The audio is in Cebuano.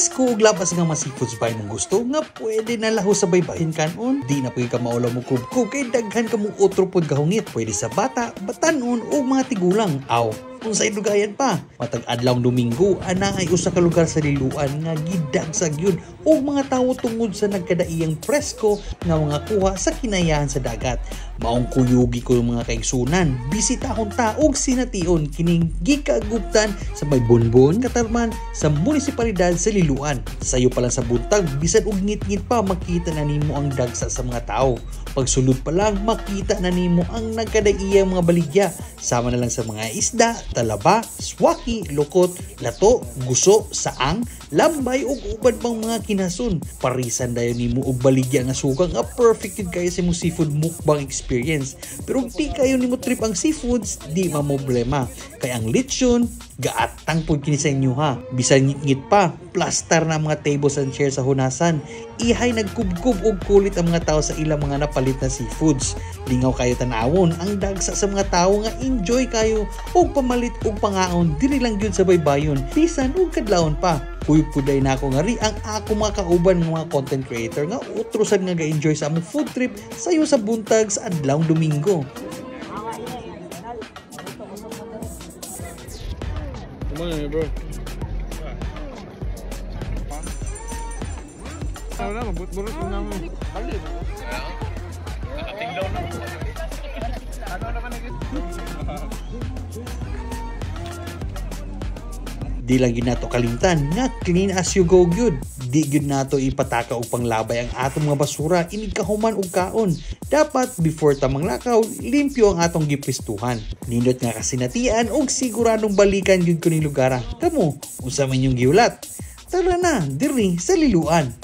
Presko ug labas nga mga seafoods ba imong gusto nga pwede na laho sa baybayin kanon? Di na pud ka maulaw mo kubkob kay daghan ka mong otro pod kahungit. Pwede sa bata, batanon o mga tigulang. Aw, kung sa idugayan pa. Matag adlaw Domingo, ana ay usa ka lugar sa Liloan nga gidagsag yun og mga tawo tungod sa nagkadaiyang presko nga mga kuha sa kinayahan sa dagat. Maong kuyugi ko mga kaigsunan, bisitahon ta og sination kining gikaguptan sa may Bonbon, Katarman sa munisipalidad sa Liloan. Sayo pa lang sa buntag, bisan og ngit-ngit pa, makita na nimo ang dagsa sa mga tao. Pagsulod pa lang, makita na nimo ang nagkadaiyang mga baligya. Sama na lang sa mga isda, talaba, swaki, lukot, lato, guso, saang, lambay ug uban pang mga kinasun. Parisan dayon nimo og baligya nga suka nga perfect yun kayo sa imong seafood mukbang experience. Pero kung di kayo nimo trip ang seafoods, di ma problema. Kay ang lechon, gaatang pud kini sa inyo ha. Bisan ngit-ngit pa, plastar na ang mga tables and chairs sa hunasan. Ihay nagkubkub og kulit ang mga tao sa ilang mga napalit na seafoods. Lingaw kayo tanawon ang dagsa sa mga tao nga enjoy kayo og pamalit og pangaon diri lang gyud sa baybayon, bisan og kadlawon pa. Kuyog pud na ako ngari ang ako mga kauban nga mga content creator nga utro sad nga ga-enjoy sa among food trip sayo sa buntag sa adlaw Domingo. Come on, bro. Ano na, mabut-burot na naman. Nakatinglaw na. Ano naman nag Di lang gyud nato kalimtan nga clean as you go gyud. Di gyud nato ipataka og panglabay ang atong mga basura inig kahuman og kaon. Dapat before ta manglakaw, limpyo ang atong gipistuhan. Nindot nga kasinatian og siguradong balikan gyud ko ni lugar. Kamo, unsa man inyong gihulat? Tara na diri sa Liloan.